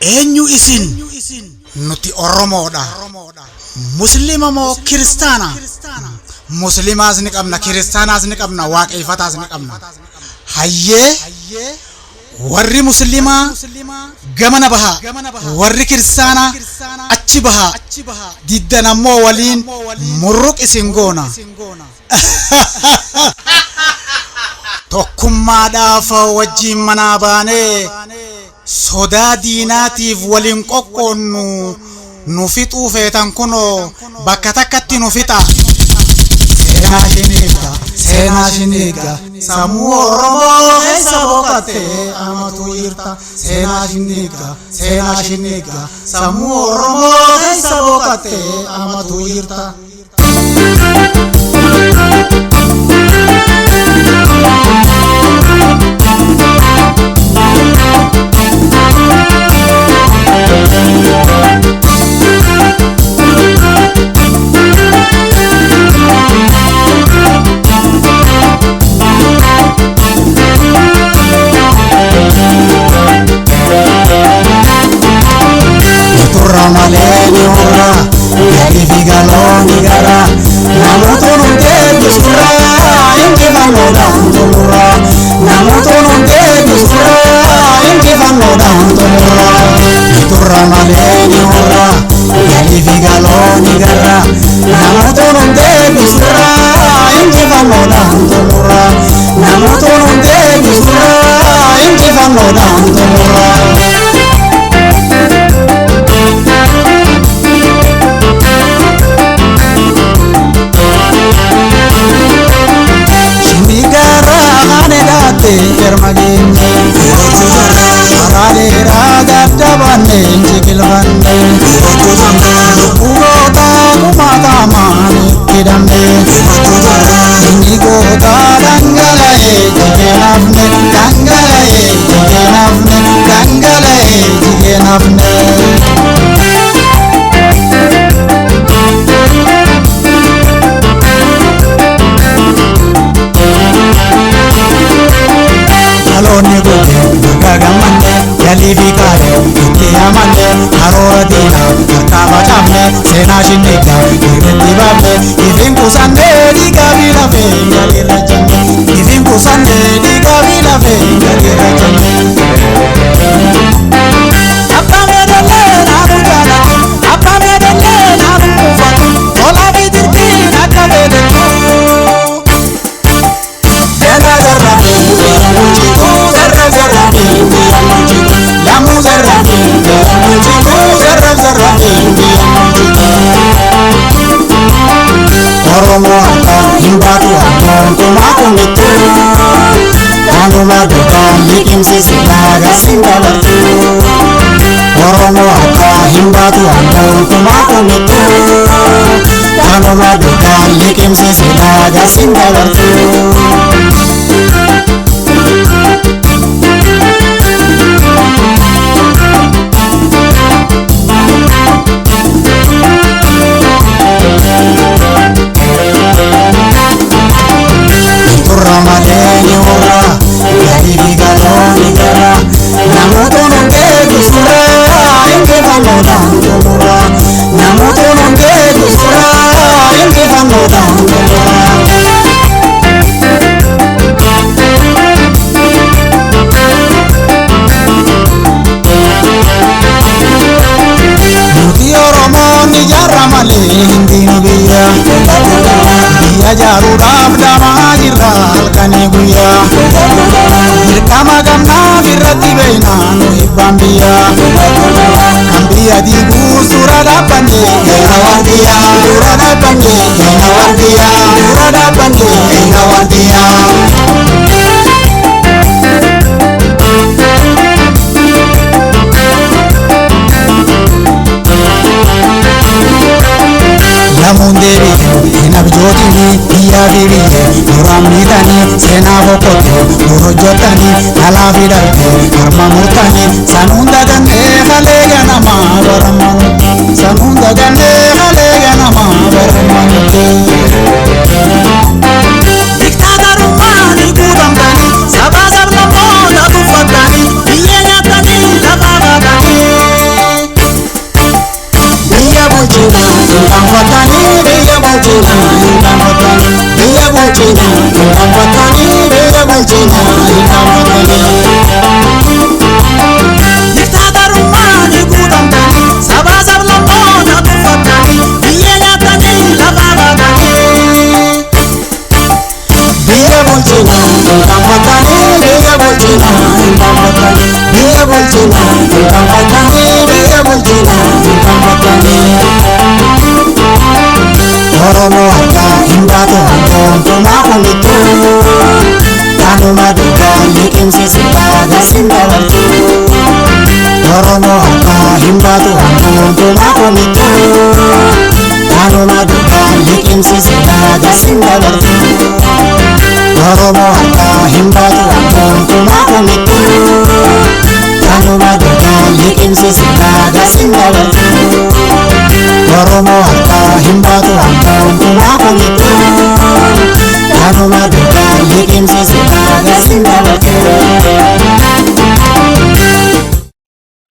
Eenyu isin? Nuti Oromoodha. Muslima moo Kiristaana? Muslimaas ni qabna, Kiristaanaas ni qabna, Waaqeffataas ni qabna. Hayyee, warri Muslimaa gamana bahaa, warri Kiristaanaa achi bahaa, diddan ammoo waliin murruq isin goona. Tokkummaadhaaf wajjiin manaa baanee sodaa diinaatiif waliin qoqqoonnu, nu fixuu feetan kunoo bakka takkatti nu fixa. Seenaa shiniiga, seenaa shiniiga, sammuu Oromoo keessa boqottee amatu jirta. Seenaa shiniiga, seenaa shiniiga, sammuu Oromoo keessa boqottee amatu jirta. Turra malee ni hurra, galii fi galoo ni gara. Namoota nu deebisurra, injifannoodhaan xumurra. Namoota nu deebisurra, injifannoodhaan xumurra. Turra malee ni hurra, galii fi galoo ni gara. Namoota nu deebisurra, injifannoodhaan xumurra. Namoota nu deebisurra, injifannoodhaan xumurra. Erma geenye karaa dheeraa daddabanne injikilfanne, lubbugoota kumaatamaan itti hidhamne, inni goota dhangala'ee jigee nafne, dhangala'ee jigee nafne, dhangala'ee jigee nafne. Dhaloonni guute bakka gammanne, galii fi kaayee itti amanne, karoora diinaa harkaa facaafne, seenaa shinnigaa irratti baafne, ifin qusanne dhiigaa fi lafee galiirra jenne, ifin qusanne dhiigaa fi lafee galiirra jenne. Abbaan fedhallee naanu jaalatu, abbaan fedhallee naanu kuufatu, tolaa fi dirqiin akka fedhattu. Oromoo akka hin baatu akkoon kumaa kumittu, kanuma duukaa liqimsisi laaga sin dabartu. Oromoo akka hin baatu akkoon kumaa kumittu, kanuma duukaa liqimsisi laaga sin dabartu. Turra malee ni hurra, galii fi galoo ni gara. Namoota nu deebisurra, injifannoodhaan xumurra. Namoota nu deebisurra, injifannoodhaan xumurra. Nuti Oromoon ijaarra malee hin diinu biyya. Biyya ijaaruudhaaf damaa jirra halkanii guyyaa. Dirqama qabnaaf irratti beeknaa nu hibbaan biyya. Kan biyya diiguu suura dhaabbanne eena waardiyyaa. Dura dhaabbanne eena waardiyyaa. Dura dhaabbanne eena waardiyyaa. Lamuun deebi'e hin abjootini, biyyaa fi biyye duraan miidhanii, seenaa boqotte dur hojjetanii, dhalaa fi dharte harma murtanii, sanuun dagannee halee ganamaa baramanutti, sanuun dagannee halee ganamaa baramanutti. Diktaatarummaan guutamtanii, sabaa sablammoota tuffattanii, biyyee nyaatanii lafaa baatanii. Bulchina irraanfatanii, biyya bulchina irraanfatanii. Diktaatarummaa ni guutamtanii, sabaa sablammoota tuffatanii, biyya nyaatanii lafa baatanii. Biyya bulchina irraanfatanii, biyya bulchina irraanfatanii, biyya bulchina irraanfatanii, biyya bulchina irraanfatanii. Oromoo harkaa hin baatu gonkumaa kumittuu, kanuma duukaa liqimsise baagasin dabaltu. Oromoo harkaa hin baatu gonkumaa kumittuu, kanuma duukaa liqimsise baagasin dabaltu. Oromoo harkaa hin baatu gonkumaa kumittuu, kanuma duukaa liqimsise baagasin dabaltu. Oromoo harkaa hin baatu.